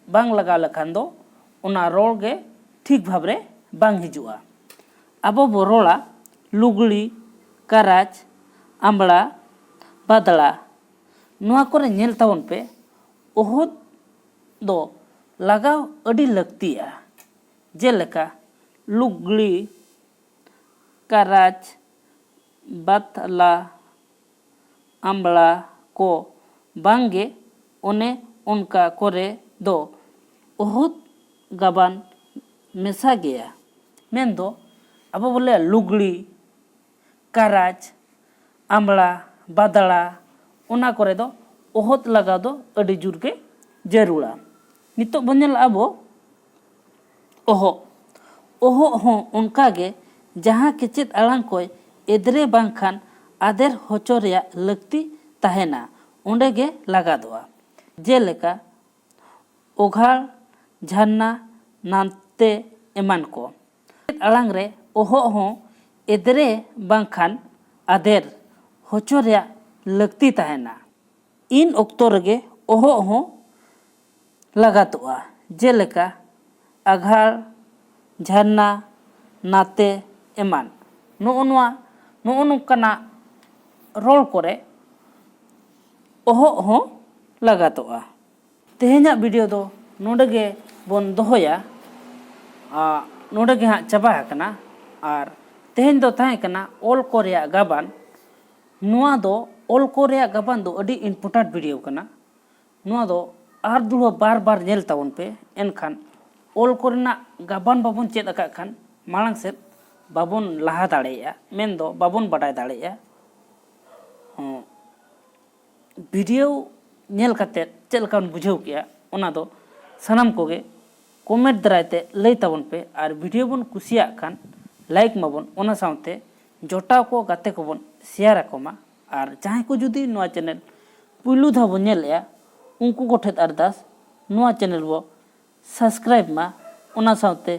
ᱵᱟᱝ ᱞᱟᱜᱟᱣ ᱞᱮᱠᱷᱟᱱ ᱫᱚ ᱚᱱᱟ ᱨᱚᱲ ᱜᱮ ᱴᱷᱤᱠ ᱵᱷᱟᱵᱽ ᱨᱮ ᱵᱟᱝ ᱦᱤᱡᱩᱜᱼᱟ᱾ ᱟᱵᱚ ᱵᱚ ᱨᱚᱲᱟ ᱞᱩᱜᱽᱲᱤ, ᱠᱟᱨᱟᱪ, ᱟᱢᱵᱽᱲᱟ, ᱵᱟᱫᱽᱲᱟ᱾ ᱱᱚᱣᱟ ᱠᱚᱨᱮ ᱧᱮᱞ ᱛᱟᱵᱚᱱ ᱯᱮ, ᱚᱦᱚᱫ ᱫᱚ ᱞᱟᱜᱟᱣ ᱟᱹᱰᱤ ᱞᱟᱹᱠᱛᱤᱜᱼᱟ᱾ ᱡᱮᱞᱮᱠᱟ ᱞᱩᱜᱽᱲᱤ, ᱠᱟᱨᱟᱪ, ᱵᱟᱫᱽᱲᱟ, ᱟᱢᱵᱽᱲᱟ ᱠᱚ ᱵᱟᱝᱜᱮ, ᱚᱱᱮ ᱚᱱᱠᱟ ᱠᱚᱨᱮ ᱫᱚ ᱚᱦᱚᱫ ᱜᱟᱵᱟᱱ ᱢᱮᱥᱟ ᱜᱮᱭᱟ᱾ ᱢᱮᱱᱫᱚ ᱟᱵᱚ ᱵᱚ ᱞᱟᱹᱭᱟ ᱞᱩᱜᱽᱲᱤ, ᱠᱟᱨᱟᱪ, ᱟᱢᱵᱽᱲᱟ, ᱵᱟᱫᱽᱲᱟ, ᱚᱱᱟ ᱠᱚᱨᱮ ᱫᱚ ᱚᱦᱚᱫ ᱞᱟᱜᱟᱣ ᱫᱚ ᱟᱹᱰᱤ ᱡᱳᱨ ᱜᱮ ᱡᱟᱹᱨᱩᱲᱟ᱾ ᱱᱤᱛᱚᱜ ᱵᱚᱱ ᱧᱮᱞᱟ ᱟᱵᱚ ᱚᱦᱚᱜ᱾ ᱚᱦᱚᱜ ᱦᱚᱸ ᱚᱱᱠᱟ ᱜᱮ ᱡᱟᱦᱟᱸ ᱠᱮᱪᱮᱫ ᱟᱲᱟᱝ ᱠᱚᱭ ᱮᱫᱽᱨᱮ ᱵᱟᱝᱠᱷᱟᱱ ᱟᱫᱮᱨ ᱦᱚᱪᱚ ᱨᱮᱭᱟᱜ ᱞᱟᱹᱠᱛᱤ ᱛᱟᱦᱮᱱᱟ, ᱚᱸᱰᱮ ᱜᱮ ᱞᱟᱜᱟᱫᱚᱜᱼᱟ᱾ ᱡᱮᱞᱮᱠᱟ, ᱚᱜᱷᱟᱲ, ᱡᱷᱟᱨᱱᱟ, ᱱᱟᱛᱮ ᱮᱢᱟᱱ ᱠᱚ᱾ ᱟᱲᱟᱝ ᱨᱮ ᱚᱦᱚᱜ ᱦᱚᱸ ᱮᱫᱽᱨᱮ ᱵᱟᱝᱠᱷᱟᱱ ᱟᱫᱮᱨ ᱦᱚᱪᱚ ᱨᱮᱭᱟᱜ ᱞᱟᱹᱠᱛᱤ ᱛᱟᱦᱮᱱᱟ᱾ ᱤᱱ ᱚᱠᱛᱚ ᱨᱮᱜᱮ ᱚᱦᱚᱜ ᱦᱚᱸ ᱞᱟᱜᱟᱛᱚᱜᱼᱟ, ᱡᱮᱞᱮᱠᱟ ᱟᱜᱷᱟᱲ, ᱡᱷᱟᱨᱱᱟ, ᱱᱟᱛᱮ ᱮᱢᱟᱱ᱾ ᱱᱚᱜᱼᱚ ᱱᱚᱣᱟ, ᱱᱚᱜᱼᱚ ᱱᱚᱝᱠᱟᱱᱟᱜ ᱨᱚᱲ ᱠᱚᱨᱮ ᱚᱦᱚᱜ ᱦᱚᱸ ᱞᱟᱜᱟᱛᱚᱜᱼᱟ᱾ ᱛᱮᱦᱮᱧᱟᱜ ᱵᱷᱤᱰᱤᱭᱳ ᱫᱚ ᱱᱚᱰᱮ ᱜᱮ ᱵᱚᱱ ᱫᱚᱦᱚᱭᱟ᱾ ᱟᱨ ᱱᱚᱰᱮ ᱜᱮ ᱦᱟᱸᱜ ᱪᱟᱵᱟ ᱟᱠᱟᱱᱟ᱾ ᱟᱨ ᱛᱮᱦᱮᱧ ᱫᱚ ᱛᱟᱦᱮᱸ ᱠᱟᱱᱟ ᱚᱞ ᱠᱚ ᱨᱮᱭᱟᱜ ᱜᱟᱵᱟᱱ᱾ ᱱᱚᱣᱟ ᱫᱚ ᱚᱞ ᱠᱚ ᱨᱮᱭᱟᱜ ᱜᱟᱵᱟᱱ ᱫᱚ ᱟᱹᱰᱤ ᱤᱢᱯᱚᱨᱴᱮᱱᱴ ᱵᱷᱤᱰᱤᱭᱳ ᱠᱟᱱᱟ᱾ ᱱᱚᱣᱟ ᱫᱚ ᱟᱨ ᱫᱩᱦᱲᱟᱹ ᱵᱟᱨ ᱵᱟᱨ ᱧᱮᱞ ᱛᱟᱵᱚᱱ ᱯᱮ, ᱮᱱᱠᱷᱟᱱ ᱚᱞ ᱠᱚᱨᱮᱱᱟᱜ ᱜᱟᱵᱟᱱ ᱵᱟᱵᱚᱱ ᱪᱮᱫ ᱟᱠᱟᱫ ᱠᱷᱟᱱ ᱢᱟᱲᱟᱝ ᱥᱮᱫ ᱵᱟᱵᱚᱱ ᱞᱟᱦᱟ ᱫᱟᱲᱮᱭᱟᱜᱼᱟ, ᱢᱮᱱᱫᱚ ᱵᱟᱵᱚᱱ ᱵᱟᱰᱟᱭ ᱫᱟᱲᱮᱭᱟᱜᱼᱟ᱾ ᱦᱚᱸ, ᱵᱷᱤᱰᱤᱭᱳ ᱧᱮᱞ ᱠᱟᱛᱮᱫ ᱪᱮᱫ ᱞᱮᱠᱟ ᱵᱚᱱ ᱵᱩᱡᱷᱟᱹᱣ ᱠᱮᱜᱼᱟ, ᱚᱱᱟ ᱫᱚ ᱥᱟᱱᱟᱢ ᱠᱚᱜᱮ ᱠᱚᱢᱮᱱᱴ ᱫᱟᱨᱟᱭ ᱛᱮ ᱞᱟᱹᱭ ᱛᱟᱵᱚᱱ ᱯᱮ᱾ ᱟᱨ ᱵᱷᱤᱰᱤᱭᱳ ᱵᱚᱱ ᱠᱩᱥᱤᱭᱟᱜ ᱠᱷᱟᱱ ᱞᱟᱭᱤᱠ ᱢᱟᱵᱚᱱ, ᱚᱱᱟ ᱥᱟᱶᱛᱮ ᱡᱚᱴᱟᱣ ᱠᱚ, ᱜᱟᱛᱮ ᱠᱚᱵᱚᱱ ᱥᱮᱭᱟᱨ ᱟᱠᱚ ᱢᱟ᱾ ᱟᱨ ᱡᱟᱦᱟᱸᱭ ᱠᱚ ᱡᱩᱫᱤ ᱱᱚᱣᱟ ᱪᱮᱱᱮᱞ ᱯᱩᱭᱞᱩ ᱫᱷᱟᱣ ᱵᱚᱱ ᱧᱮᱞᱮᱜᱼᱟ, ᱩᱱᱠᱩ ᱠᱚᱴᱷᱮᱱ ᱟᱨᱫᱟᱥ, ᱱᱚᱣᱟ ᱪᱮᱱᱮᱞ ᱵᱚ ᱥᱟᱵᱥᱠᱨᱟᱭᱤᱵᱽ ᱢᱟ, ᱚᱱᱟ ᱥᱟᱶᱛᱮ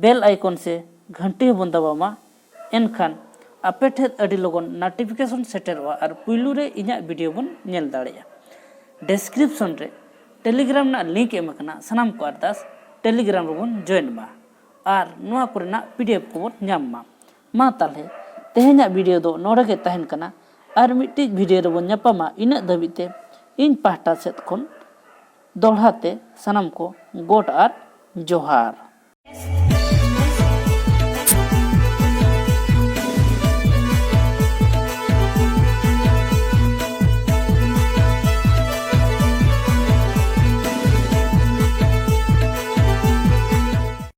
ᱵᱮᱞ ᱟᱭᱠᱚᱱ ᱥᱮ ᱜᱷᱟᱱᱴᱤ ᱦᱚᱸᱵᱚᱱ ᱫᱟᱵᱟᱣ ᱢᱟ᱾ ᱮᱱᱠᱷᱟᱱ ᱟᱯᱮ ᱴᱷᱮᱱ ᱟᱹᱰᱤ ᱞᱚᱜᱚᱱ ᱱᱳᱴᱤᱯᱷᱤᱠᱮᱥᱚᱱ ᱥᱮᱴᱮᱨᱚᱜᱼᱟ ᱟᱨ ᱯᱩᱭᱞᱩ ᱨᱮ ᱤᱧᱟᱹᱜ ᱵᱷᱤᱰᱤᱭᱳ ᱵᱚᱱ ᱧᱮᱞ ᱫᱟᱲᱮᱭᱟᱜᱼᱟ᱾ ᱰᱮᱥᱠᱨᱤᱯᱥᱚᱱ ᱨᱮ ᱴᱮᱞᱤᱜᱨᱟᱢ ᱨᱮᱱᱟᱜ ᱞᱤᱝᱠ ᱮᱢ ᱟᱠᱟᱱᱟ, ᱥᱟᱱᱟᱢ ᱠᱚ ᱟᱨᱫᱟᱥ ᱴᱮᱞᱤᱜᱨᱟᱢ ᱨᱮᱵᱚᱱ ᱡᱚᱭᱮᱱ ᱢᱟ ᱟᱨ ᱱᱚᱣᱟ ᱠᱚᱨᱮᱱᱟᱜ ᱯᱤᱰᱤᱮᱯᱷ ᱠᱚᱵᱚᱱ ᱧᱟᱢ ᱢᱟ᱾ ᱢᱟ ᱛᱟᱦᱞᱮ ᱛᱮᱦᱮᱧᱟᱜ ᱵᱷᱤᱰᱤᱭᱳ ᱫᱚ ᱱᱚᱰᱮ ᱜᱮ ᱛᱟᱦᱮᱱ ᱠᱟᱱᱟ᱾ ᱟᱨ ᱢᱤᱫᱴᱤᱡ ᱵᱷᱤᱰᱤᱭᱳ ᱨᱮᱵᱚᱱ ᱧᱟᱯᱟᱢᱟ᱾ ᱤᱱᱟᱹᱜ ᱫᱷᱟᱹᱵᱤᱡ ᱛᱮ ᱤᱧ ᱯᱟᱦᱴᱟ ᱥᱮᱫ ᱠᱷᱚᱱ ᱫᱚᱦᱲᱟ ᱛᱮ ᱥᱟᱱᱟᱢ ᱠᱚ ᱜᱚᱰ ᱟᱨ ᱡᱚᱦᱟᱨ᱾